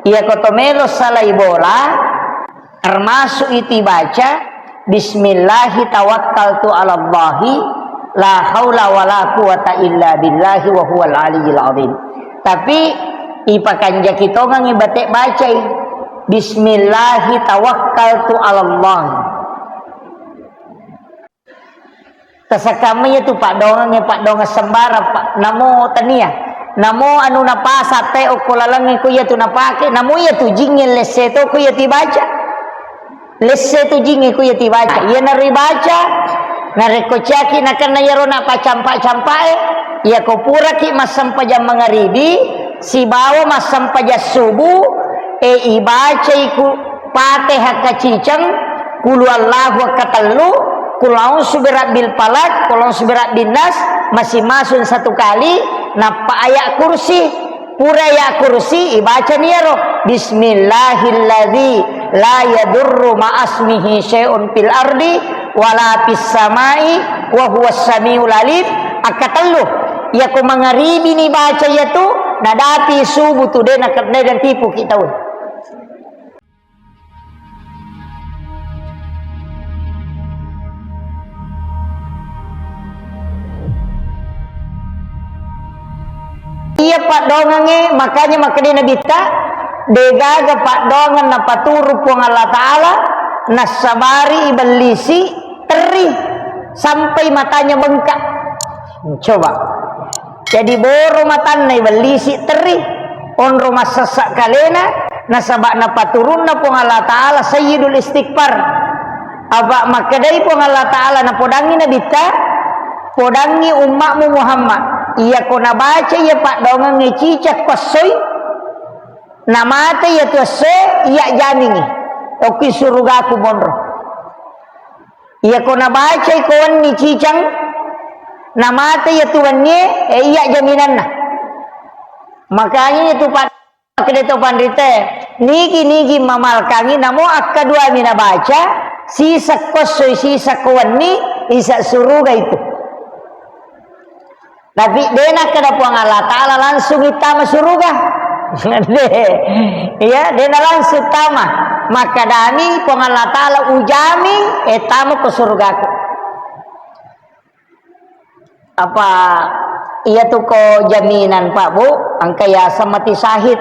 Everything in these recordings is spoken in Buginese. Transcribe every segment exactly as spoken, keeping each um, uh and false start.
Iya ko to melo salai bola, termasuk itu baca, "Bismillahi tawakkaltu 'alallahi, la haula wala quwwata illa billahi wa huwal aliyyil azim." Tapi ipakanjaki tongengi bate bacai, "Bismillahi tawakkaltu 'alallahi." Tasakamma iya tu paddoangengnge, paddoangeng sembarang, Pak. Namo tania. Namo anu napasa te okko lalengnge ko iya tu napake, namo iya tu jingnge lesse to ko iya tibaca. Lesse tu jingnge ko iya tibaca. Iya naribaca, narekko ciaki nakenna iyaro napacampa-campae, iya ko puraki massempajang mangaribi, sibawa massempajang subuh, e ibacai ku Fatihah kaciceng, Qul huwallahu akkatellu, Qul a'udzu birabbil falaq, Qul a'udzu birabbin nas, masing-masing satu kali, nappa ayat kursi. Pura ayat kursi, ibacani iyaro, "Bismillahilladzi la yadurru ma'asmihi syai'un fil ardi wala fis samai wa huwas samiul alim." Akkatellu. Iya ko mangaribi ni baca iya tu, nadapi subuh tu, de na, de natipuki tau. Iya paddoangengnge, makanya makkedai Nabitta, degaga paddoangeng napaturu Puang Allah Ta'ala, nassabari ibellisi terri sampai matanya bengkak. Coba. Jadi boro matanna ibellisi terri, onro massessa kalena, nasaba napaturunna Puang Allah Ta'ala sayyidul istighfar. Apa makkedai Puang Allah Ta'ala, napodangi Nabitta, "Podangi ummakmu Muhammad, iya ko nabaca iya paddoangengnge cicak ko essoi, namate iya tu essoe, iya jamingi okki surugaku monro." Iya ko nabacai ko wenni cicang, namate iya tu wennie, e, iya jaminanna. Makanya iya tu pa-, makkeda to panrite, nigi-nigi mamalkangi, namo akkaduami nabaca, sisakko essoi, sisakko wenni, isa suruga itu. Tapi de nakkeda Puang Allah Ta'ala langsung ittama suruga. De. Iya, de na langsung tama. Makkedami Puang Allah Ta'ala, "Ujami, e, tama ko surugaku." Apa iya tu ko jaminan, Pak, Bu, engka yaseng mati syahid.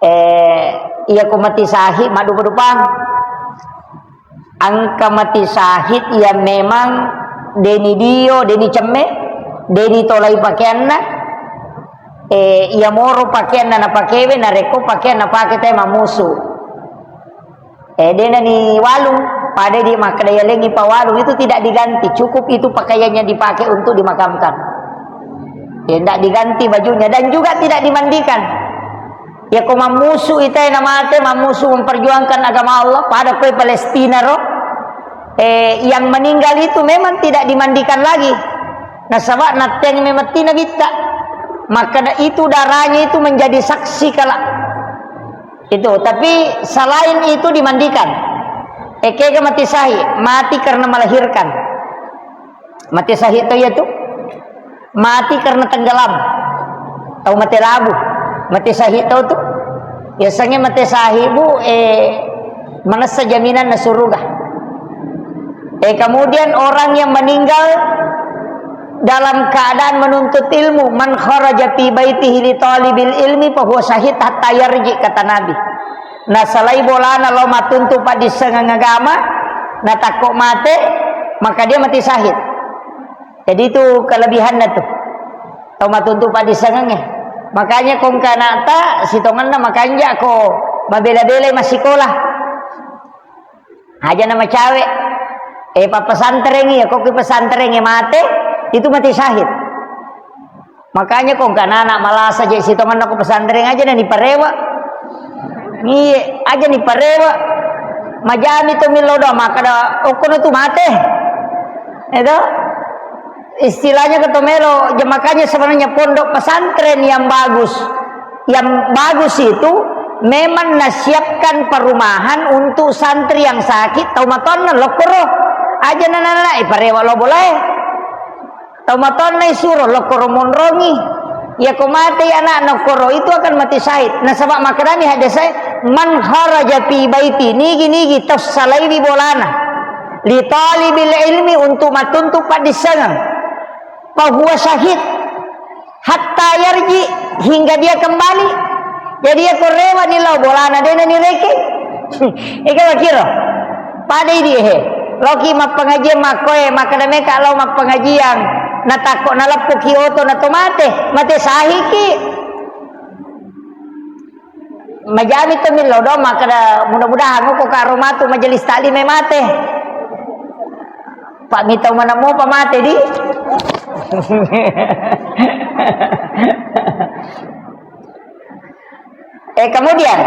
Eh, iya ko mati syahid, maddupa-dupang. Engka mati syahid iya memang deni dio, deni cemme, deni tolai pakeanna, eh, iya moro pakeanna napakewe, narekko pakean napake te mammusu. Eh, dena ni walung, pada di makkeda yalengi pawalung, itu tidak diganti, cukup itu pakaiannya dipakai untuk dimakamkan. Ya, tidak diganti bajunya dan juga tidak dimandikan. Ya, ko mammusu ita yang mate, mammusu memperjuangkan agama Allah, pada kue Palestina ro. Eh, yang meninggal itu memang tidak dimandikan lagi. Nasaba natteng memettina bitta. Maka da-, itu darahnya itu menjadi saksi kala. Itu, tapi selain itu dimandikan. Ekega mati syahid, mati karena melahirkan. Mati syahid tau iya tu? Mati karena tenggelam. Tau mate labu. Mati syahid tau tu? Biasanya mati syahid, Bu, eh, manessa jaminan na suruga. Eh, kemudian orang yang meninggal dalam keadaan menuntut ilmu, "Man kharaja fi baitihi li talibil ilmi fahuwa syahid hatta yarji," kata Nabi. Nasalai bolana lao mattuntu paddissengeng agama, natakko mate, maka dia mati syahid. Jadi itu kelebihanna tu. Tau mattuntu paddissengengnge. Makanya ko engka anakta, sitongenna makanja ko mabela-belai massikola. Aja na macawe. Eh, pappesantrengi, ya, ko ki pesantrengi mate, itu mati syahid. Makanya ko engka anak malasa je sitongenna ko pesantren aja na niparewa. Iye, aja niparewa. Majami to millo doang, makkeda okkono tu mate. Itu istilahnya keto melo, makanya sebenarnya pondok pesantren yang bagus, yang bagus itu memang nasiapkan perumahan untuk santri yang sakit, tau matonna lokkoro. Aja nana-nana, eh, parewa lo bolae. Tau matonna isuro lokkoro monrongi. Iya ko mate anakna koro itu akan mati syahid. Nasaba makkedami hadis e, "Man kharaja fi baiti," nigi-nigi tau salaiwi bolana, "li talibil ilmi," untuk mattuntu paddissengeng, "fa huwa syahid hatta yarji," hingga dia kembali. Jadi iya ko rewa ni lao bolana de nani rekeng. Ega makiro. Pada idi he. Loki mappengajian makkoe, makkeda meka lao mappengajian. Natakko naleppuki oto na to mate, mate sahiki. Majami to millau do makkeda mudah-mudahan ko karo matu majelis taklim e mate. Pak mitau mana mau pamate di. Eh, kemudian,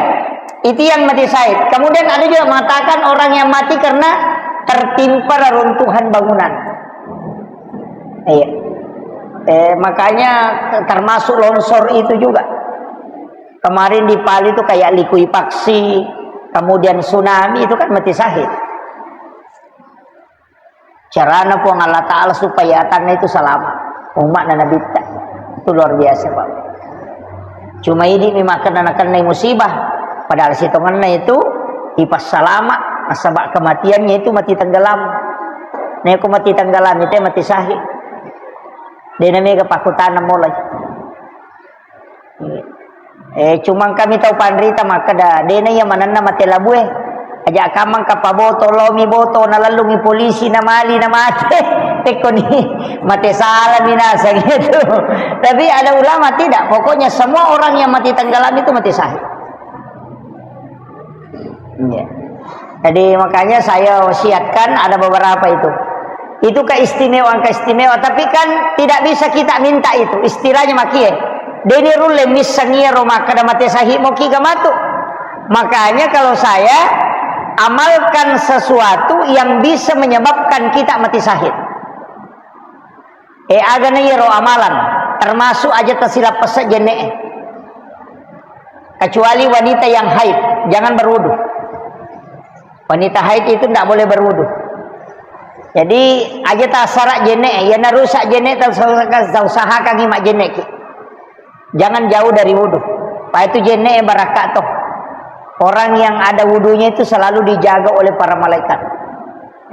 itu yang mati syahid. Kemudian ada juga mengatakan orang yang mati karena tertimpa reruntuhan bangunan. Iya. Eh, makanya termasuk longsor itu juga. Kemarin di Palu itu kayak likuifaksi, kemudian tsunami itu kan mati syahid. Carana Puang Allah Ta'ala supaya atanna itu selamat. Umatna Nabitta. Itu luar biasa, Pak. Cuma idi mi makkeda nakennai musibah. Padahal sitongenna itu ipassalama, nasaba kematiannya itu mati tenggelam. Neko mati tenggelam itu mati syahid. Dena mega pakkutana mulai. Eh, cuma kami tau panrita makkeda, dena iya manenna mate labue. Aja kamang kapaboto, lomi boto, nalellungi polisi, namali, namate. Tekkoni mate salami naseng itu. Tapi ada ulama tidak, pokoknya semua orang yang mati tenggelam itu mati syahid. Iya. Jadi makanya saya wasiatkan ada beberapa itu. Itu keistimewaan-keistimewaan, tapi kan tidak bisa kita minta itu. Istilahnya makie. Deni rulle misseng iyaro makkeda mate syahid moki gamatu. Makanya kalau saya amalkan sesuatu yang bisa menyebabkan kita mati syahid. Eh, agana iyaro amalan, termasuk aja tasilappessa jenne'e. Kecuali wanita yang haid, jangan berwudu. Wanita haid itu ndak boleh berwudu. Jadi, aja tasara jenne'e, yana rusak jenne'e, tausahakan, tausahakan i majjenne'ki. Jangan jauh dari wudu. Pa itu jenne'e barakka to. Orang yang ada wudunya itu selalu dijaga oleh para malaikat.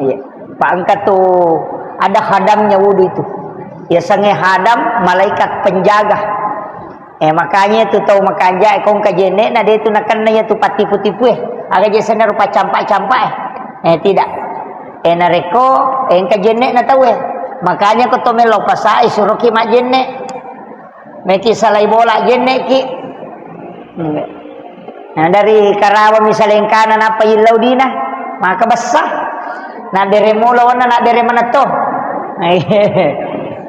Iya. Pa engka tu ada khadamnya wudu itu. Yasengnge khadam, malaikat penjaga. Eh, makanya tu tau makanja, eh, kong kajenne'na de tu nakenna ya tu patipu-tipu, eh. Aga je senna rupa campak-campak, eh. Eh, tidak. Eh, narekko, eh, engka jenne'na tau, eh. Makanya ko to melo pasai, suroki majjenne'. Meki salai bola jenne'ki. Hmm. Nah, dari Karawang misalnya engkana nappa illau dina, maka bessa. Nabbere mulo wana, nabbere manetto.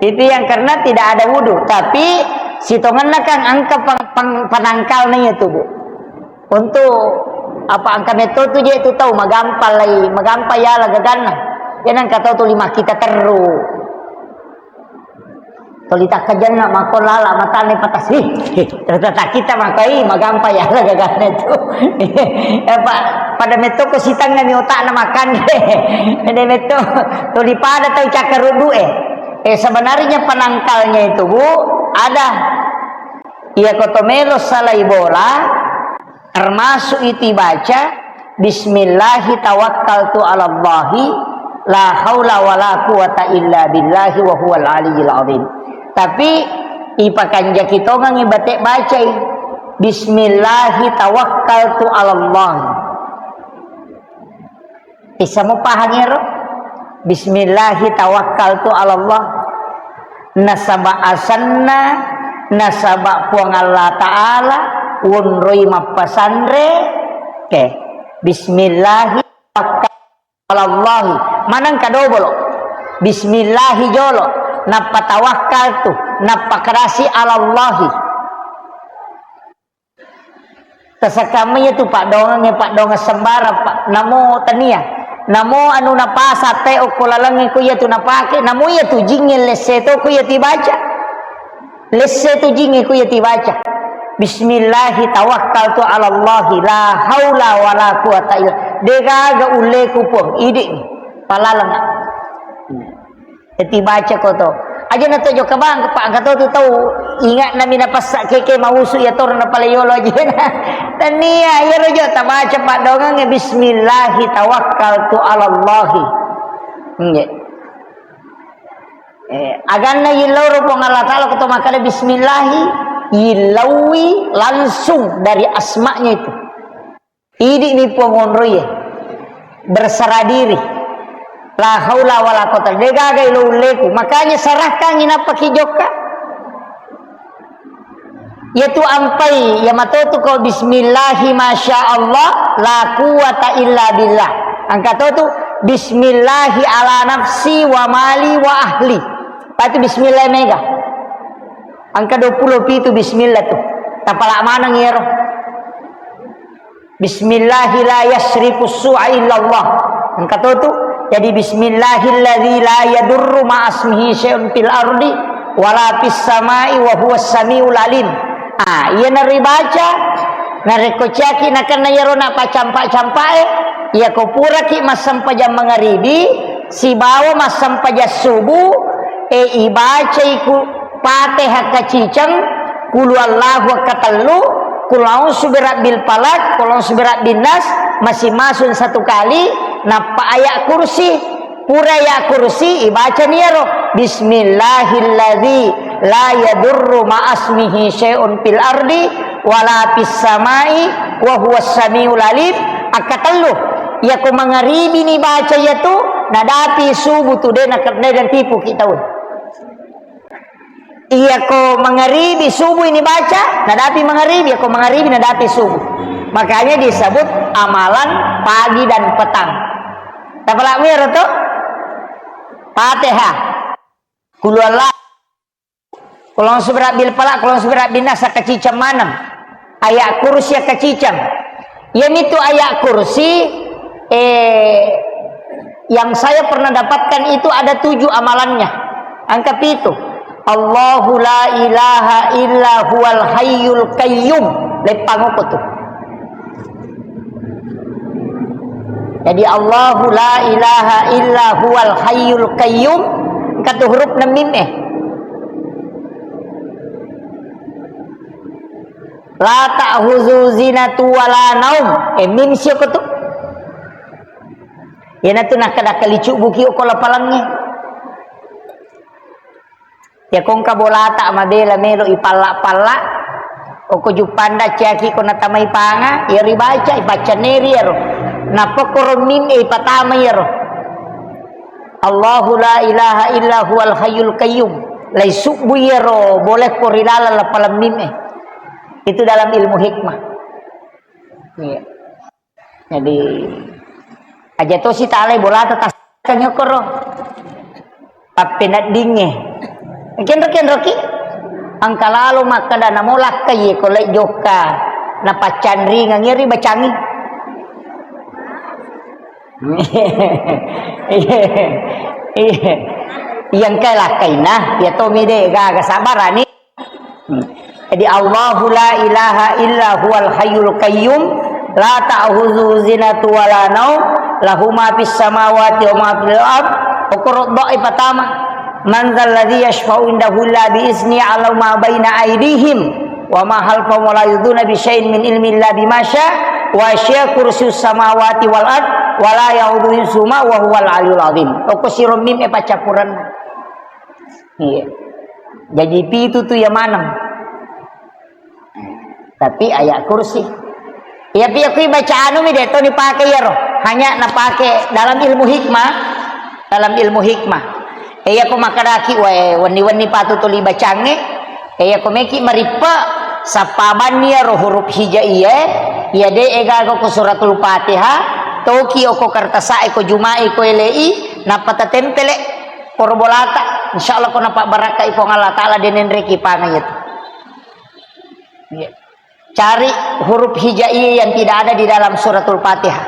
Itu yang karena tidak ada wudu. Tapi sitongenna kan engka pang-, pang-, penangkalna itu, Bu. Untuk apa engka metto tu je tu tau magampa lai, magampa yala gaganna. Yana engka tau tuli makkita terru. Tuli takkajanna makko lala matane patas. Ih, ih, ternyata kita makoi magampa ya, gaganna tu. Apa, pada metto ko sitengngami otakna makanre. Ede metto tuli pada tau cakkaruddu e. Eh, sebenarnya penangkalnya itu, Bu, ada. Iya ko to melo salai bola, termasuk itu baca, "Bismillahi tawakkaltu 'alallahi, la haula wala quwata illa billahi wa huwal aliyyil azim." Tapi ipakanjaki tongengi bate bacai, "Bismillahi tawakkaltu 'alallahi." Bisa mupahang ero? Bismillahi tawakkaltu 'alallah. Nasaba asenna, nasaba Puang Allah Ta'ala, wonroi mappasanre. Oke. Bismillahi tawakkaltu 'alallahi. Maneng kadobolo. Bismillahi jolo. Nappa tawakkaltu. Nappa kadasi 'alallahi. Tasakamma iyatu paddongeng, paddongeng sembarang, Pak. Namo tania. Namo anu napasa te okko laleng ko iyatu napake, namo iyatu jingnge lesse to ko iyatu baca. Lesse tu jingnge ko iyatu baca. Bismillahi tawakkaltu 'alallahi la haula wala quwata illa. Degaga ulleku Puang, idi palaleng. Eti baca ko to. Aja na to jokka bang, pa engka to tu tau ingat nami na passa keke mausu ya tor na pale yolo aja na. Tania ya rojo tabaca padongang bismillahi tawakkaltu alallahi. Nggih. Eh, aganna yillau ro Puang Allah Ta'ala ko to makkada bismillahi, yillaui langsung dari asma'nya itu. Idi mi Puang onroie. Berserah diri. La haula wala quwata. De gaga ilo ulleku. Makanya serahkan inappa ki jokka. Yatu ampai, ya matotu ko bismillahi masya Allah, la quwata illa billah. Angka totu bismillahi ala nafsi wa mali wa ahli. Patu bismillah mega. Angka dua puluh pitu bismillah tu. Tapala maneng yero. Bismillahi la yasrifu su'a illallah. Engka to tu. Jadi bismillahilladzi la yadurru ma'asmihi syai'un fil ardi wala fis sama'i wa huwas samiul alim. Ah, iya naribaca narekko ciaki nakenna yero na pacampa-campae, iya ko puraki massempajang mangaribi sibawa massempajang subuh, e ibacai ku Fatihah kaciceng, Qul huwallahu akkatellu, Qul a'udzu birabbil falaq, Qul a'udzu birabbin nas, masing-masing satu kali, nappa ayat kursi. Pura ayat kursi, ibacani iyaro, Bismillahilladzi la yadurru ma'asmihi syai'un fil ardi wala fis sama'i wa huwas samiul alim, akkatellu. Iyako mangaribi ni baca iyatu, nadapi subuh tu, de na-, de natipu ki tau. Iyako mangaribi subuh ini baca, nadapi mangaribi, iyako mangaribi nadapi subuh. Makanya disebut amalan pagi dan petang. Tapalak miro to? Fatihah. Qul huwallah. Qul a'udzu birabbil falaq, Qul a'udzu birabbin nas, kaciceng maneng. Ayat kursi kaciceng. Iyamitu ayat kursi, eh, yang saya pernah dapatkan itu ada tujuh amalannya. Angka pitu. Allahu la ilaha illa huwal hayyul qayyum. Leppang uku tu. Jadi Allahu la ilaha illa huwal hayyul qayyum. Engka tu huruf na mim eh. La ta'khudzu sinatun wala naum. Eh, mim sio ko tu. Iyana tu nakkada kalicu buki ko lapalangnge. Iyako engka bolata mabela melo ipalla-palla, oko juppanda ciaki ko natamai panga, iya ribaca, ipaccanneri iyaro. Nappa koro mim e ipatama iyaro. Allahu la ilaha illa huwal hayyul qayyum. Lai subbu iyaro boleh ko ri laleng lappalang mim e. Itu dalam ilmu hikmah. Iya. Jadi, aja tosi talai bolata tas-, kan yokoro. Pappeneddingnge. Kenro-kenroki. Engka lalo makkada namo lakkai ko lai jokka. Napaccanringang iyari bacangi. Iya. Iya. Iya engka lakkaina, iya tomi de gaga sabarani. Hmm. Jadi, Allahu la ilaha illa huwal hayyul qayyum, la ta'khudzuhu sinatun wa la naum, lahu ma fis samawati wa ma fil ard. Okoro doa pertama. Man dzalladzi yasyfa'u indahu illa bi idznihi, ya'lamu ma baina aidihim wa ma khalfahum, wa la yuhituna bi syai'in min ilmihi illa bima sya, wasi'a kursiyyuhus samawati wal ard, wa la ya'uduhu hifdzuhuma wa huwal aliyyul azim. Oko siro mim e paccappurenna. Iya. Jadi pitu tu iya maneng. Tapi ayat kursi. Iya, pi, aku baca anu mi de to ni pake iyaro. Hanya napake dalam ilmu hikmah, dalam ilmu hikmah. Iya ko makkadaki wae wenni-wenni patu tuli bacangnge. Iya ko meki marippe sappabanni iyaro huruf hijaiyah. Iya de egaga ko suratul Fatihah. Toki oko kertasa'e ko jumai ko elei nappa tatempele. Poro bolata, insyaallah ko napabbarakkai Puang Allah Ta'ala, denenreki pangayat. Iya. Cari huruf hijaiyah yang tidak ada di dalam suratul Fatihah.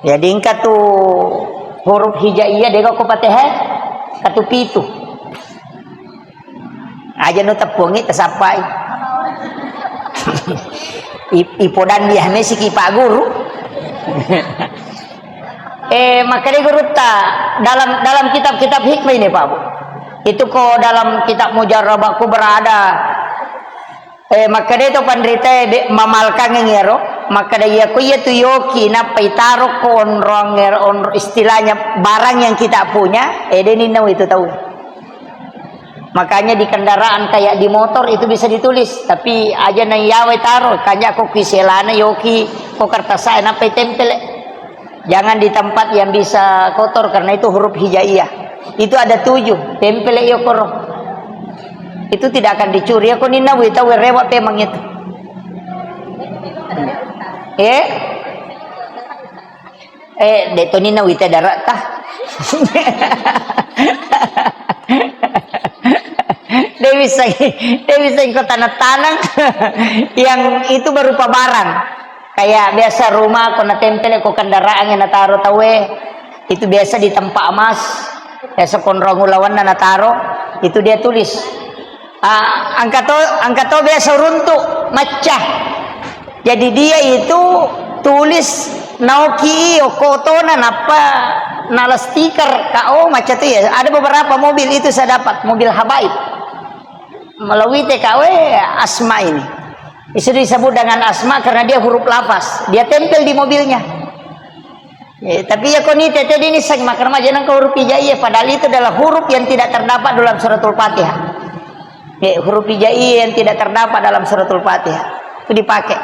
Jadi engka tu huruf hijaiyah dega ko Fatihah, katu pitu. Aja no teppungi tasappai. Ip-, ipodan dia mesiki Pak Guru. Eh, makkeda gurutta dalam, dalam kitab-kitab hikmah ini, Pak Bu. Itu ko dalam kitab Mujarrabah Kubra ada, eh, makkeda to panritae be-, mamalkangeng iyaro, makkeda iya ko iya tu yoki nappa itaro ko onroang ero-, onro-, istilahnya barang yang kita punya, eh, de ninna itu tau. Makanya di kendaraan kayak di motor itu bisa ditulis, tapi aja na iyawe taro, kanja ko kiselana yoki, ko kertas saya nappa itempel. Jangan di tempat yang bisa kotor karena itu huruf hijaiyah. Itu ada tujuh, tempel iyo koro. Itu tidak akan dicuri. Aku ninna wita rewa pemang itu. Eh? Eh, de to ninna wita darat tah. De bisa, de bisa ikut tanah-tanah yang itu berupa barang. Kayak biasa rumah ko natempel ko kendaraan yang nataro tawe, itu biasa di tempat emas, biasa konrong ulawanna nataro, itu dia tulis. Ah, angkato, angkato biasa runtuk, macca. Jadi dia itu tulis naoki okotona nappa nala stiker ka, oh, macca tu ya. Ada beberapa mobil itu saya dapat, mobil habaib. Melalui T K W Asma ini. Itu disebut dengan Asma karena dia huruf lafaz. Dia tempel di mobilnya. Ya, tapi ya koni tete ini sang makar aja nang huruf hijaiyah, padahal itu adalah huruf yang tidak terdapat dalam suratul Fatihah. Ya, huruf hijaiyah yang tidak terdapat dalam suratul Fatihah. Itu dipakai.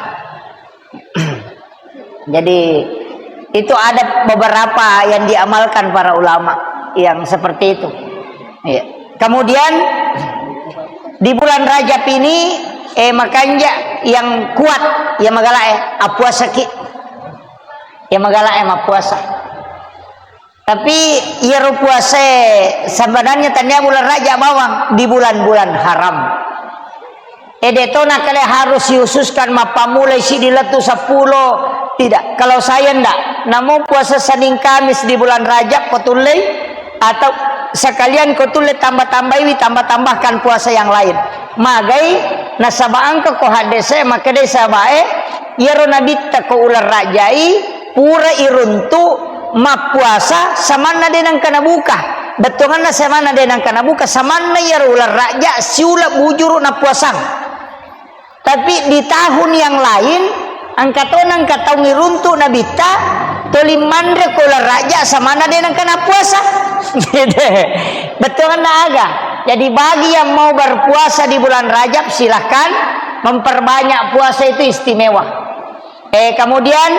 Jadi, itu ada beberapa yang diamalkan para ulama yang seperti itu. Iya. Kemudian, di bulan Rajab ini, eh, makanja yang kuat, yang magala, eh, apuasaki. Yang magala, eh, mapuasa. Tapi iyaro puasae sebenarnya tania bulan Rajab bawang, di bulan-bulan haram. Ede to nakale harus dihususkan mappammulai siddi lettu seppulo, tidak. Kalau saya ndak, namun puasa Senin Kamis di bulan Rajab ko tullei, atau sekalian ko tulle tambah-tambaiwi, tambah-tambahkan puasa yang lain. Magai nasaba engka ko haddese makkedai sabae, iyaro nabitta ko uleng Rajai, pura iruntu mappuasa samanna de nengka nabuka. Bettuanganna samanna de nengka nabuka, samanna iyaro uleng Raja siula bujuru nappuasang. Tapi di tahun yang lain, engka to nengka taung iruntu nabitta, toli manre ko uleng Raja samanna de nengka nappuasa. Gitu. Bettuanganna aga. Jadi bagi yang mau berpuasa di bulan Rajab, silahkan memperbanyak puasa itu istimewa. Eh, kemudian,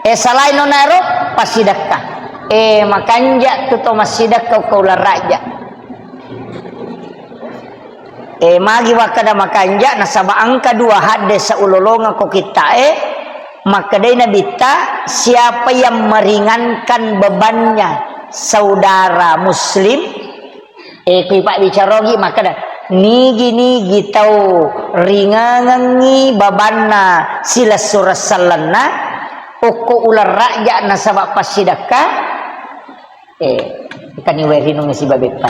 eh, selain nona ero, passidekka. Eh, makanja tu to massidekka ko uleng Raja. Eh, magi wakkeda makanja, nasaba engka dua hadde saulolonga ko kitta e, makkedai nabitta, siapa yang meringankan bebannya saudara muslim, Eh, kui pabbicarogi makkeda, nigi-nigi tau ringangengngi babanna silessureng sellenna, okko uleng Raja nasaba passidekka, eh, kani wae rinung sibawa beppa.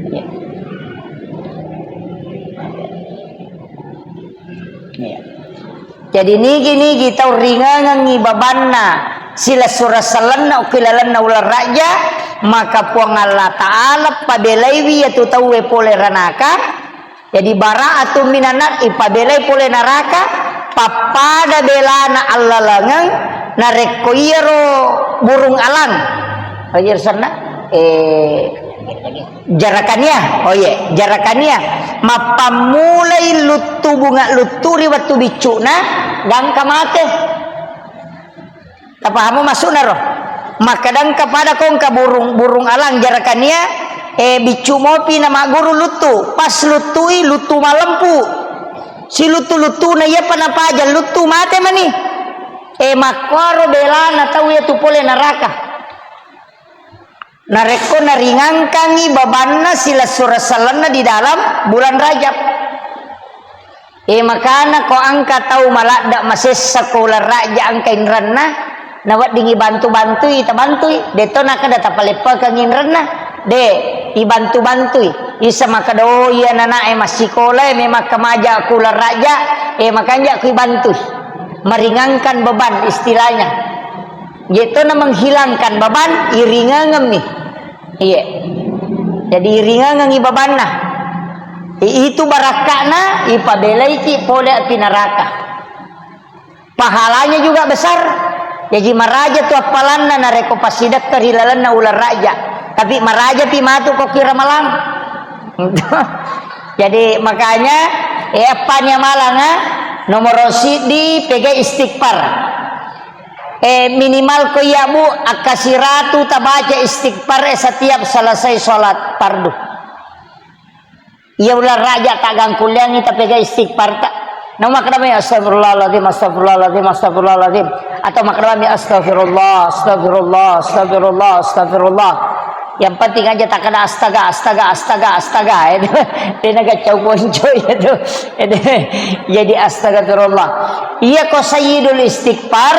Ya. Ya. Jadi nigi-nigi tau ringangengngi babanna silessureng sellenna okko ilalenna uleng Raja, maka Puang Allah Ta'ala pabelaiwi iyatu tauwe pole ranaka. Jadi bara'atun minan nar, ipabelai pole naraka, pappada belana allalengeng narekko iyaro burung alang. Aja senna, eh, Jarakania, oh iya, jarakania. Mappammulai luttu bunga luttu ri wettu biccu'na, gangka mate. Tapahamu maksudna ro? Makkadangka pada kongka burung, burung alang jarakania, eh, biccu mopi na magguru luttu. Pas luttui, luttu malempu. Si luttu-luttu na iya pa napaja luttu mate mani. Eh, makkuaro belana tau iya tu pole naraka. Narekko naringangkangi babanna silessureng sellenna di dalam bulan Rajab. E, makana ko engka tau maladda masessa ko uleng Rajab engka inrenna, naweddingi bantu-bantui, tabantui. Deto nakada tapaleppekeng inrenna. De, ibantu-bantui. Isa makada, oh, iya nanae massikola e, memang kamaja ko uleng Rajab, e, makanja ko ibantui. Meringankan beban istilahnya. Jetona menghilangkan beban, iringangemmi. Iya. Jadi iringangengngi babanna. I-, itu barakka'na ipabelaiki pole api neraka. Pahalanya juga besar. Jaji maraja tu appalanna narekko passidekka ri lalenna uleng raja. Tapi maraja pi matu ko ki ramalang. Jadi makanya, eh, appani amalanga, nomoro siddi pega istighfar. Eh, minimal ko iya, Bu, akka siratu tabaca istighfar, eh, setiap selesai sholat fardu. Iya uleng raja taggangkulleangngi tapega istighfar ta. Namo makkadami, "Astagfirullahaladzim, astagfirullahaladzim, astagfirullahaladzim." Atau makkadami, "Astagfirullah, astagfirullah, astagfirullah, astagfirullah." Yang penting aja takkada astaga, astaga, astaga, astaga. Itu, dia naga cau ponco itu. Itu, jadi astagfirullah. Iya ko sayyidul istighfar,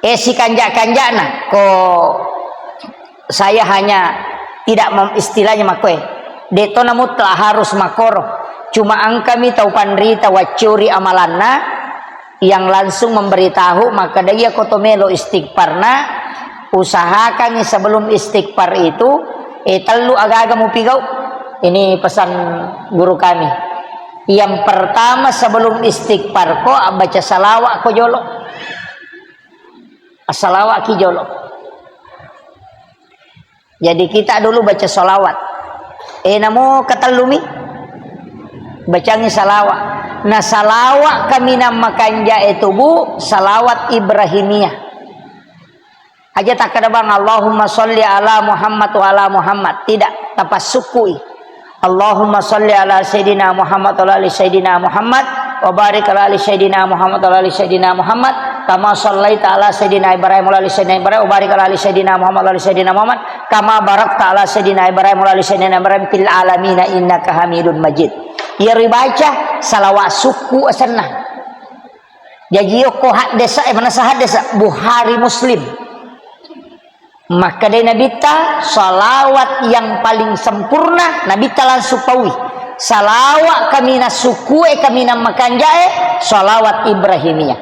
eh, si kanja-kanjana. Ko saya hanya tidak mem-, istilahnya makkoe. De' to na mutlak harus makkoro. Cuma engkami tau panrita waccuri amalanna yang langsung memberitahu, makkeda iya ko to melo istighfarna, usahakangi sebelum istighfar itu, eh, tellu agaga mupigau. Ini pesan guru kami. Yang pertama, sebelum istighfar ko, baca salawat ko jolo. Assalawat ki jolo. Jadi kita dulu baca salawat. Eh, namo katellumi, bacangi salawat. Nah, salawat kaminang makanja'e tu, Bu, salawat Ibrahimiyah. Aja takkada bang, "Allahumma sholli ala Muhammad wa ala Muhammad." Tidak, tapassukkui. "Allahumma sholli ala Sayyidina Muhammad wa ala ali Sayyidina Muhammad, wa barik ala ali Sayyidina Muhammad wa ala ali Sayyidina Muhammad, kama shallaita ala Sayyidina Ibrahim wa ala ali Sayyidina Ibrahim, wa barik ala ali Sayyidina Muhammad wa ala ali Sayyidina Muhammad, kama barakta ala Sayyidina Ibrahim wa ala ali Sayyidina Ibrahim fil alamina innaka Hamidun Majid." Iyaro ibaca salawat sukku asenna. Jaji okko haddesa, eh, manessa haddesa, Bukhari, Muslim. Makkedai Nabitta, salawat yang paling sempurna, Nabitta langsung paui. Salawat kaminang sukkue, kaminang makanjae, salawat Ibrahimiyah.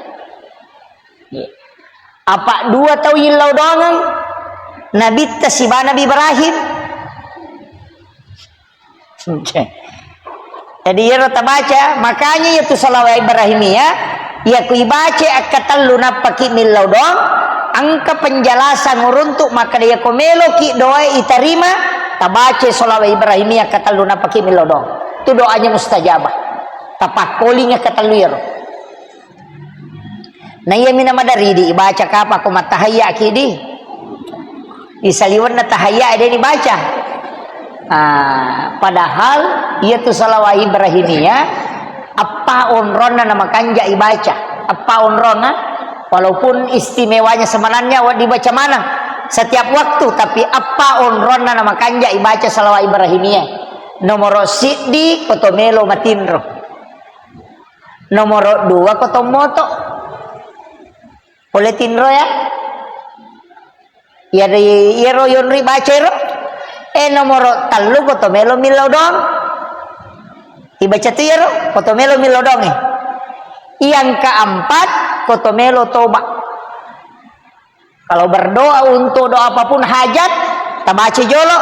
Apa dua tau yillau doangeng, Nabitta siba Nabi Ibrahim. Oke. Jadi, iyaro tabaca, makanya iyatu salawat Ibrahimiyah, iya ku ibaca akkatellu nappaki millau doang, engka penjelasan uruntuk makkeda, iya ko meloki doa itarima, tabaca salawat Ibrahimiyah akkatellu nappaki millau doang. Itu doanya mustajabah. Tapakkoling akkatellu iyaro. Na iyami namaderri di ibaca kapa ko mattahayya ki di. Isaliwenna tahayya de dibaca. Ah, padahal iyatu salawat Ibrahimiyah appa onronna namakanja ibaca. Appa onronna, walaupun istimewanya sebenarnya wa-, dibaca maneng setiap waktu, tapi appa onronna namakanja ibaca salawat Ibrahimiyah. Nomoro siddi koto melo matinro. Nomoro dua ko tommoto. Pole tinro ya. Iyari, iyaro yonri baca ero. Eh, nomoro tellu ko to melo millau doang. Ibaca tu iyaro, ko to melo millau doang, eh. Yang keempat, ko to melo toba. Kalau berdoa untuk doa apapun hajat, tabaca jolo.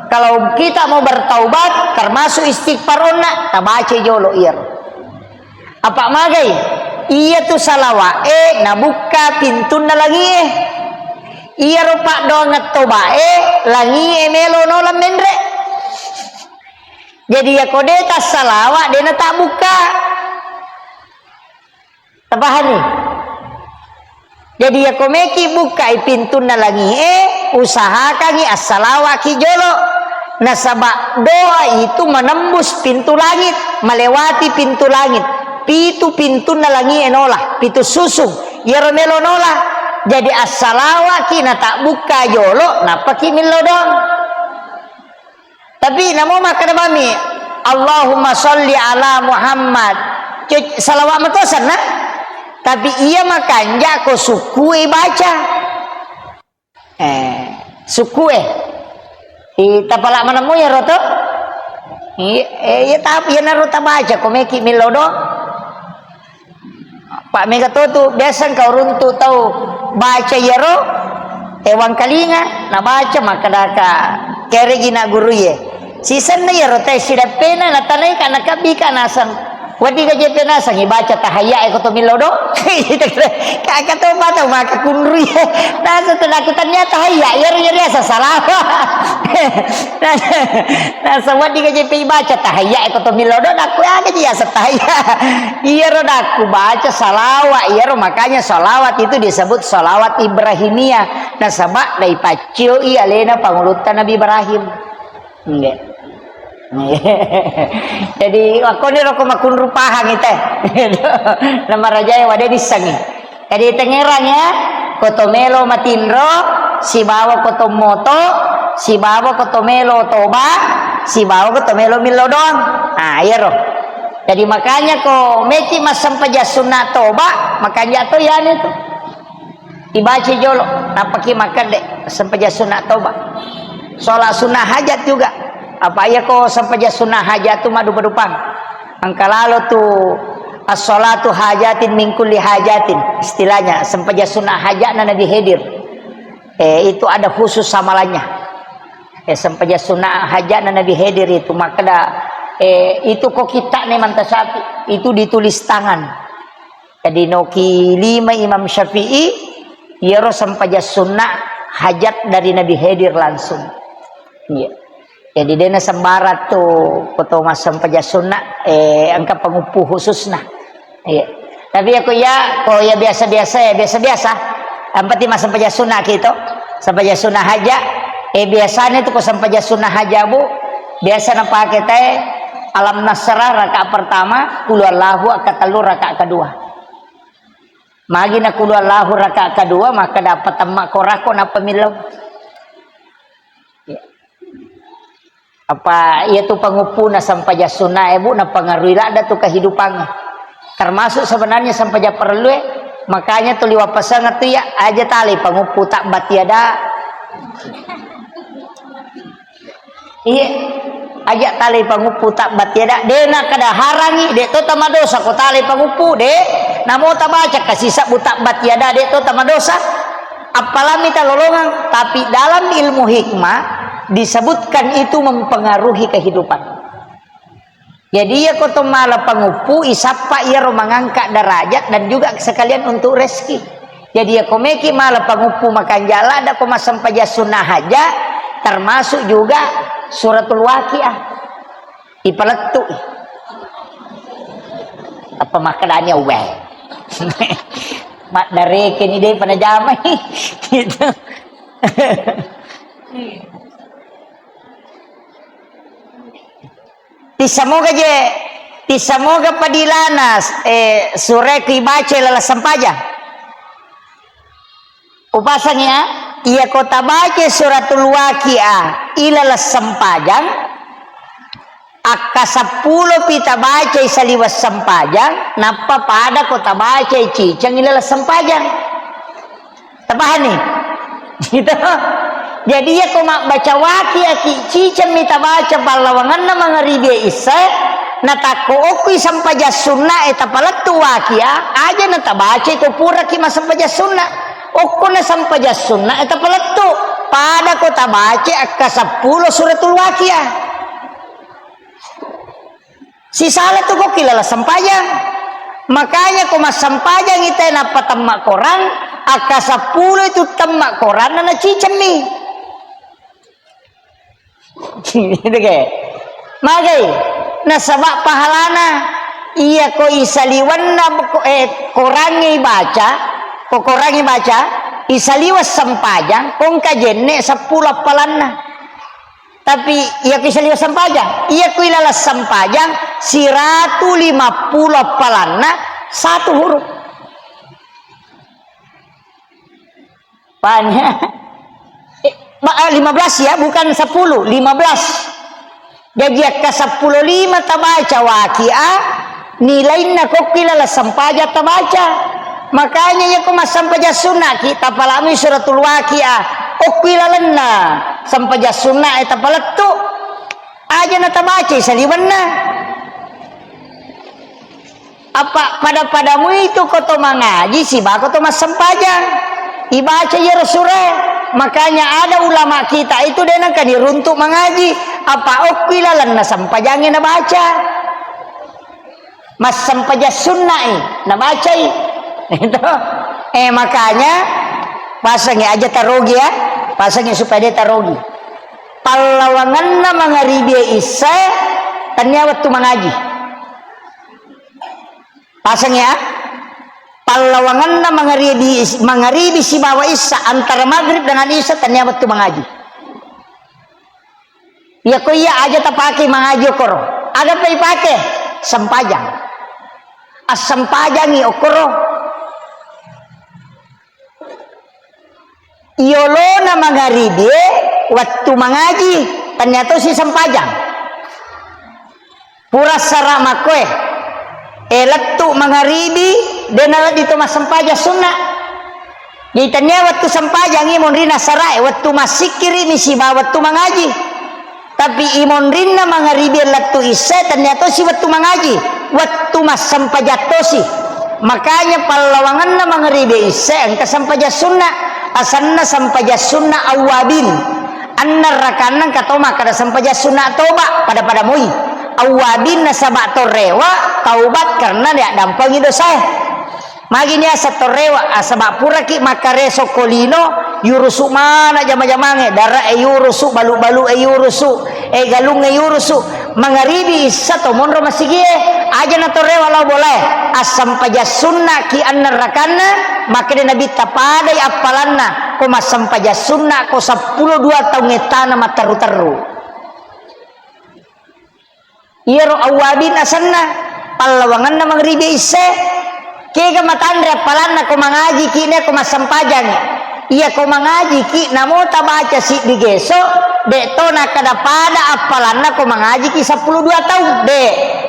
Kalau kita mau bertaubat, termasuk istighfaronna, tabaca jolo iyaro. Apa magai? Iyatu salawa'e nabukka pintunna langie. Iyaro paddoangeng tobae, langie melo nola menre. Jadi, yako de tassalawa, de natabukka. Tapahani? Jadi, yako meki bukkai pintunna langie, usahakangi assalawaki jolo. Nasaba doa itu menembus pintu langit, melewati pintu langit. Pitu pintunna langie nola, pitu susung. Iyaro melo nola. Jadi, assalawaki natabbukka jolo, nappaki millau doang. Tapi namo makkeda mami, "Allahumma sholli ala Muhammad." Cu-, salawat mato senna. Tapi iya makanja ko sukkue baca. Eh, sukkue. I, tapala manemu ya roto? Iya, eh, iya, ta-, iya naro tabaca, ko meki millau do. Pak mega to tu, biasa engka uruntu tau baca iyaro, eh, wangkalinga, nabaca, makkedaka, Keregi na guru ye. Sisenna iyaro te sideppena, natanai ka, nakabbi ka naseng. Wedding gaje pe naseng, ibaca tahayya e ko to millo do. Kaka to mata maka kunru ye. Naseng to naku tania tahayya, iyaro iyaro asa salawa. Naseng wedding gaje pe ibaca tahayya e ko to millo do, naku aga ji asa tahayya. Iyaro naku baca salawa, iyaro makanya salawat itu disebut salawat Ibrahimiyah. Nasaba dai paccioi alena pangulutta Nabi Ibrahim. Nggih. Jadi, wakkoni roko makunru pahang ite. Namarajae wade dissengi. Jadi, tengngerang ya, koto melo matinro, sibawa koto moto, sibawa koto melo toba, sibawa koto melo millo doang. Ah, iyaro. Jadi, makanya ko meki massempajang sunna toba, makanja to yani tu. Ibaca jolo, nappaki makkedde, sempajang sunna toba. Sholat sunnah hajat juga. Apa iya ko sempajang sunnah hajat tu madupa-dupang. Engka lalo tu as-sholatu hajatin min kulli hajatin. Istilahnya, sempajang sunnah hajatna Nabi Khidir. Eh, itu ada khusus amalannya. Eh, sempajang sunnah hajatna Nabi Khidir itu. Makkeda, eh, itu ko kita ni mantasapi. Itu ditulis tangan. Jadi, noki lima Imam Syafi'i, iyaro sempajang sunnah hajat dari Nabi Khidir langsung. Iya. Jadi, dena sembarang tu koto massempajang sunnah, eh, engka panguppu khususna. Iya. Tapi ya, ko ya, ko ya biasa-biasa ya, biasa-biasa. Ampati massempajang sunnah kito, sempajang sunnah haja. Eh, biasanya tu ko sempajang sunnah haja, Bu, biasa napake te Alam Nasrah rakaat pertama, Qul Huwallahu rakaat tellu rakaat kedua. Magi na Qul Huwallahu rakaat kedua, maka dapat temma korako nappa millau. Ya. Apa iya tu panguppuna sempajang sunnah e, Bu, napengaruhi ladda tu kehidupannya. Termasuk sebenarnya sempajang perlu e, makanya tu liwa pasang tu ya, aja tali panguppu tabbat yada. Iya, aja tali panguppu tabbat yada, de na kada harangi, de to tamadosa ko tali panguppu, de, namo tabaca kasi sabbu tabbat yada, de to tamadosa. Apalagi talolongang, tapi dalam ilmu hikmah disebutkan itu mempengaruhi kehidupan. Jadi, iya ko to mala panguppu, isappa iyaro mangangkat derajat dan juga sekalian untuk rezeki. Jadi, iya ko meki mala panguppu makanja ladda ko massempajang sunnah haja, termasuk juga suratul Waqiah. Ipalettu. Apa makkedanya, weh. Maddareke ni de panajamai. Gitu. Tissamoga je, tissamoga padilana, eh, sure ku ibaca laleng sempajang. Upasang ya, iya ko tabaca suratul Waqiah ilaleng sempajang, akka seppulo pi tabacai saliweng sempajang, nappa pada ko tabacai ciceng ilaleng sempajang. Tapahani? Gitu. Jadi, iya ko mabbaca Waqiah ki, ciceng mi tabaca pallawangenna mangaribi e issae, natakko okkui sempajang sunna e tapalettu Waqiah, aja na tabaca ko puraki massempajang sunna. Okko na sempajang sunna e tapalettu, pada ko tabaca akka seppulo suratul Waqiah. Sisala tu ko ki laleng sempajang. Makanya ko massempajang ite nappa temma korang, akka seppulo itu temma koranna nacicemmi. Gitu ke? Magai, nasaba pahalana iya ko isaliwenna ko, eh, korangnge ibaca, ko korangnge ibaca, isaliweng sempajang, ko engka jenne seppulo appalanna. Tapi iya ku isaliweng sempajang, iya ku ilaleng sempajang, siratu lima pulo appalanna satu huruf. Paham ya? Eh, ma-, eh, lima belas ya, bukan sepuluh, lima belas. Jaji akka seppulo lima tabaca Waqiah, nilainna kokki laleng sempajang tabaca. Makanya iya ko massempajang sunna ki, tapalami suratul Waqiah. Okki lalenna sempajang sunna e tapalettu. Aja na tabacai saliwenna. Apa pada-padamu itu ko to mangaji siba ko to massempajang. Ibaca iyaro sure. Makanya ada ulama kita itu de nengka diruntuk mangaji, apa okki lalenna sempajangnge nabaca. Massempajang sunna'i nabacai. Itu. Eh, makanya pasangi aja tarogi ya. Pasangi supaya de tarogi. Pallawangenna mangaribi isya, tania wettu mangaji. Pasang ya. Pallawangenna mangaribi, mangaribi sibawa isya, antara maghrib dengan isya, tania wettu mangaji. Iya ko iya aja tapake mangaji okoro. Aga pa ipake? Sempajang. Assempajangi okoro. Iyolona mangaribie wettu mangaji, tania tosi sempajang. Pura sara makkoe, e, lettu mangaribi, de nawedding to massempajang sunna. Jadi tania wettu sempajangi monrina sarae, wettu massikkiri mi sibawa wettu mangaji. Tapi imonrinna mangaribi lettu isya, tania tosi wettu mangaji, wettu massempajang tosi. Makanya pallawangenna mangaribi isya engka sempajang sunna, asenna sempajang sunna awwabin. Anna rakanna engka tau makkada sempajang sunna toba, pada-pada moi. Awwabin nasaba torewa taubat karena diaddampengi dosae. Magi niaseng torewa, asaba puraki makkareso ko lino, yurusu mana jama-jamange, dara e yurusu, balu-balu e yurusu, e galung e yurusu. Mangaribi isya to monro masigie, aja na torewa lao bolae. Assempajang sunna ki anna rakanna, makkeda Nabitta padai appalanna ko massempajang sunna ko seppulo dua taung ettana matteru-teru. Iyaro awwabin asenna, pallawangenna mangribi isse. Kega matanre appalanna ko mangajiki ne ko massempajangi. Iya ko mangajiki namo tabaca siddi geso, de to nakkeda pada appalanna ko mangajiki seppulo dua taung, de.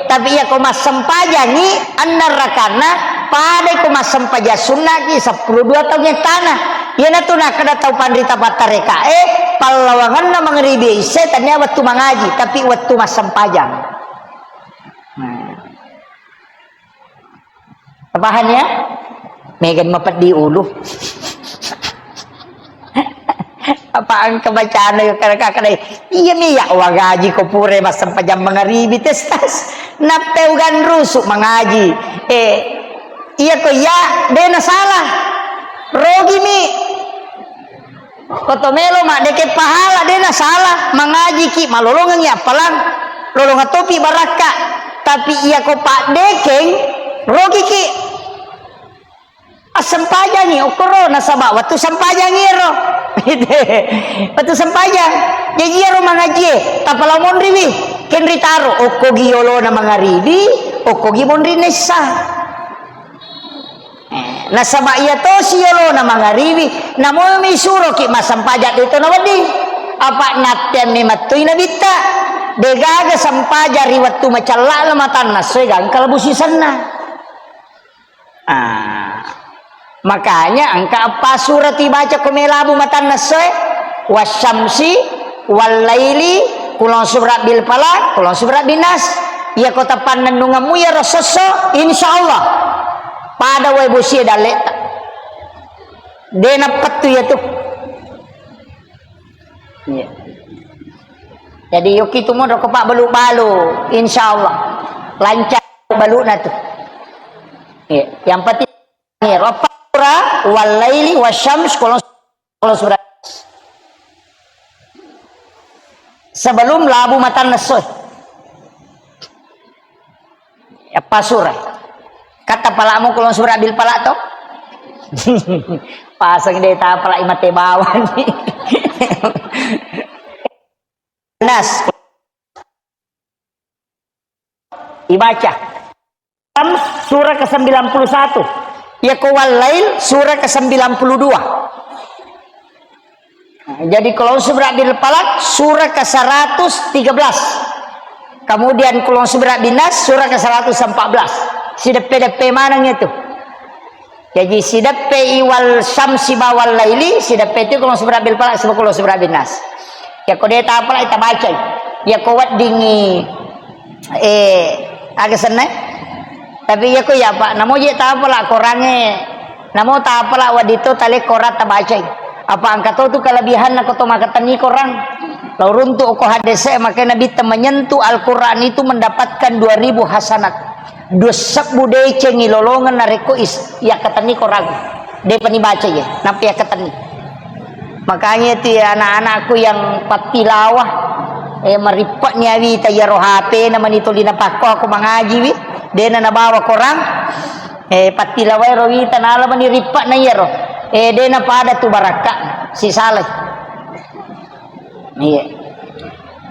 Tapi iya ko massempajangi enneng rakanna, padai ko massempajang sunnaki seppulo dua taung ettana. Iyanatu nakkeda tau panrita pattarekae, pallawangenna mangribi isse tania wettu mangaji, tapi wettu massempajang. Nah. Paham ya? Megan mapeddi ulu. Apa engka bacana yo kada kada. Iya mi ya wagaji ko pure massempajang mangribi testas. Nappeugan rusu mangaji. Eh, iya ko iya de na salah. Rogi mi. Koto melo maddeke pahala, de na salah. Mangajiki, malolongengi appalang, lolonga topi barakka. Tapi iya ko paddekeng, rogiki. Assempajangi okkoro, nasaba wettu sempajangi ero. Wettu sempajang. Jaji ero mangajie, tapala monriwi. Kenri taro, okkogi yolona mangaribi, okkogi monri nessa. Eh, nasaba iya tosi yolona mangaribi, namomi suroki massempajang de to nawedding. Apa natteammi mettui nabitta. Degaga sempajang ri wettu macella matanna soe gangka labu sisenna. Ah, makanya engka eppa surati baca ko melabu matanna soe, wasyamsi, wallaili, kulon subra bil falaq, kulon subra bin nas. Iya ko tapannennungemmu iyaro sosso, insyaallah. Pada wae bosie dalleta. De nappettu iya tu. Iya. Jadi yoki tu monro ko pabbalu-balu, insyaallah. Lancar baluna tu. Iya. Yang penting ero eppa sura, wallaili, wasyams, kulon, kulon sura. Sebelum labu matanna soe. Eppa sura. Kata palamu kulon sura bil falaq to? Pasang de tapalai mate bawang. Nas. Ibaca. Am, surah kesembilan puluh satu. Iya ko wallail, surah kesembilan puluh dua. Nah, jadi kulon subra bil falaq, surah ke seratus tiga belas. Kemudian kulon subra bin nas, surah ke seratus empat belas. Sideppe-deppe maneng itu. Jaji, sideppe i wal syamsi ba wal laili, sideppe tu kulon subra bil falaq, sebab kulon subra bin nas. Iya ko de tapalai tabacai. Iya ko weddingi, eh, aga senna. Tapi iya ko iya, Pak, namo je tapala korangnge, namo tapala wedding to tale korang tabacai. Apa engka to tu kelebihanna ko to makkatenni Korang? Lao runtu ko hadese, makanya Nabitta menyentuh Al-Quran itu mendapatkan dua ribu hasanat. Dua sebbu decengi lolongan narekko is-, yakkatenni Korang. Depa ni baca ye, nappa yakkatenni. Makanya itu ya anak-anakku yang pattilawah, eh, marippek ni awita iyaro H P na mani tuli napakko aku mangaji wi, dena nabawa Korang, eh, pattilawai ro wita nala mani rippek na iyaro, eh, dena pada tu barakka, sisalai. Iya.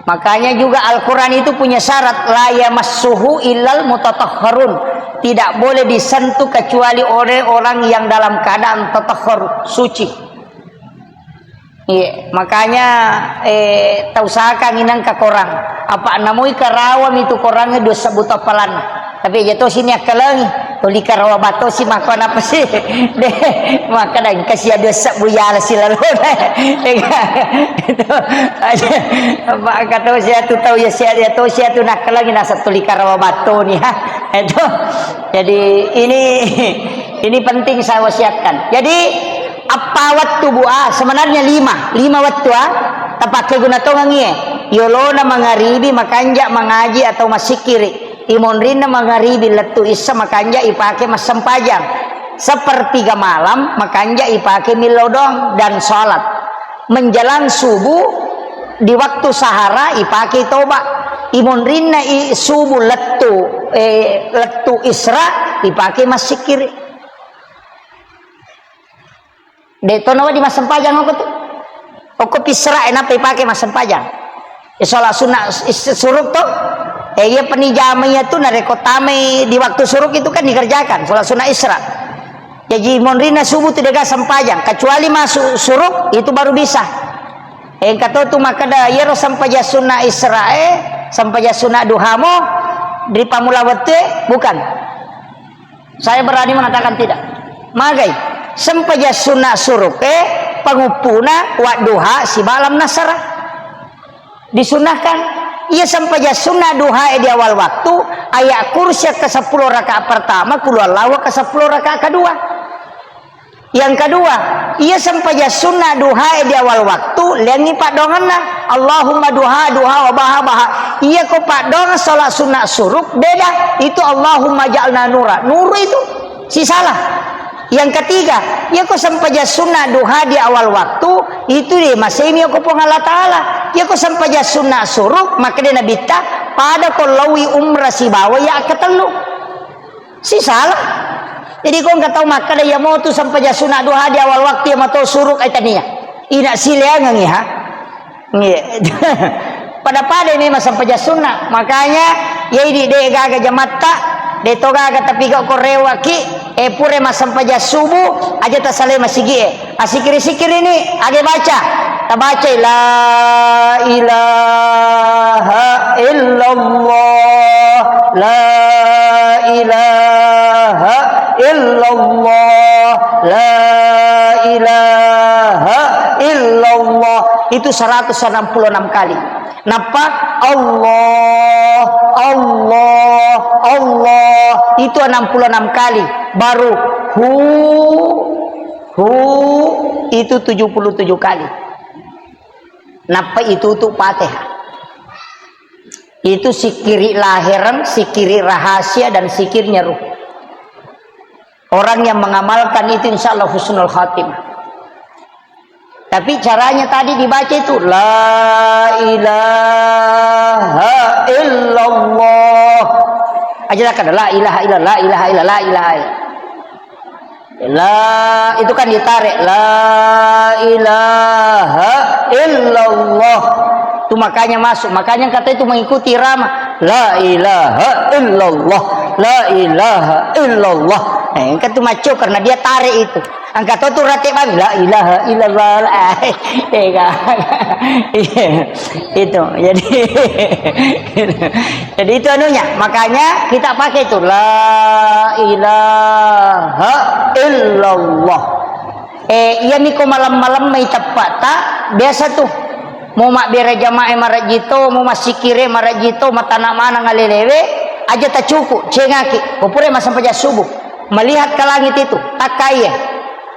Makanya juga Al-Quran itu punya syarat, la yamassuhu illal mutatahharun. Tidak boleh disentuh kecuali oleh orang yang dalam keadaan tatahhar, suci. Iya, makanya, eh, tausahakan inang ka Korang. Apa namoi karawa mi tu Korang dua sebbu tappalanna. Tapi aja to sini akkalengi. Tuli karawa batto si maka napa si? De, maka dan kasi dua sebbu yala si lalona. Itu aja. Apa kata si atu tau ya si, ya to si atu nakkalengi nasa tuli karawa batto ni, ha. Itu. Jadi ini, ini penting saya wasiatkan. Jadi, appa wettu, Bu, ah, sebenarnya lima, lima wettu, ah, tapake guna tongengi, eh. Yolona mangaribi, makanja mangaji atau massikkiri. Imonrinna mangaribi lettu issa, makanja ipake massempajang. Sepertiga malam, makanja ipake millau doang dan sholat. Menjelang subuh, di waktu sahara ipake toba. Imonrinna i subuh lettu, eh, lettu isra ipake massikkiri. De to nawa di massempajang okko tu. Okko pisra e nappa ipake massempajang. E, sholat sunnah is-, suruk to. E, iya penijama iya tu narekko tamai di waktu suruk itu kan dikerjakan sholat sunnah isra. Jadi monrinna subuh tu dega sempajang, kecuali masuk suruk itu baru bisa. Engka to tu makkeda, iyaro sempajang sunna Isra'e, sempajang sunna duhamo, ri pammula wettue, bukan. Saya berani mengatakan tidak. Magai, sempajang sunna suruke, panguppuna, wadduha, sibawa lam nasara. Disunnahkan. Iya sempajang sunna duhae di awal waktu, ayat kursi ke sepuluh rakaat pertama, kul huwallahu ke sepuluh rakaat kedua. Yang kedua, iya sempajang sunna duhae di awal waktu, liangi paddoangenna. Allahumma duha, duha, wa baha, baha. Iya ko paddoangeng sholat sunna suruk, beda. Itu Allahumma ja'alna nura. Nuru itu. Sisalah. Yang ketiga, iya ko sempajang sunna duha di awal waktu, itu di masemi ko Puang Allah Ta'ala. Iya ko sempajang sunna suruk, maka dia Nabitta, pada ko lawi umrah sibawa ya ketellu. Sisalah. Jadi, ko engka tau makkeda, "Iya motu sempajang sunna duha di awal waktu, iya mato suruk ai tania." Ina sileangengi, ha? Nggih. Pada-pada memang sempajang sunna. Makanya, iya idi de gaga jamatta, de to gaga tapi kok korewaki, eh, pure massempajang subuh, aja tasalai masigi e. Asikiri-sikiri ni, age baca. Tabacai, "La ilaha illallah, la ilaha illallah, la ilaha illallah." Itu seratus enam puluh enam kali. Nappa, "Allah, Allah, Allah." Itu enam puluh enam kali. Baru, "Hu." Hu itu tujuh puluh tujuh kali. Nappa itutu Fatihah. Itu sikiri lahiran, sikiri rahasia, dan sikirnya ruh. Orang yang mengamalkan itu insya Allah husnul khatimah. Tapi caranya tadi dibaca itu, "La ilaha illallah." Aja tak ada, "La ilaha illallah, la ilaha illallah, la ilaha illallah." La, itu kan ditarik. La ilaha illallah. Itu makanya masuk. Makanya kata itu mengikuti irama. La ilaha illallah. La ilaha illallah. Eh, engka tu maco karena dia tarik itu. Angka to tu rate bang. La ilaha illallah. La, eh, eh, itu. Jadi, Jadi itu anunya, makanya kita pakai itu, "La ilaha illallah." Eh, iya miko malam-malam mai teppa'ta, biasa tuh. Mau mabbere jamaah marajito, mau massikire marajito, matana mana ngalelewe, aja tacuku, cengaki, ko pura massempajang subuh. Melihat ke langit itu, takkai,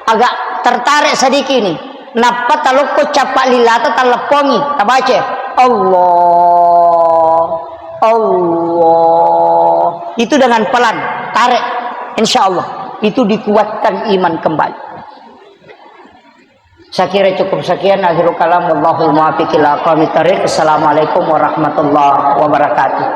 agak tertarik sedikit ini. Nappa talokko cappa lilata, talleppongi, tabaca, Allah, Allah. Itu dengan pelan, tarik. Insya Allah, itu dikuatkan iman kembali. Saya kira cukup sekian, akhirul kalam, wallahul muwaffiq ila aqwamit thariq. Assalamualaikum warahmatullahi wabarakatuh.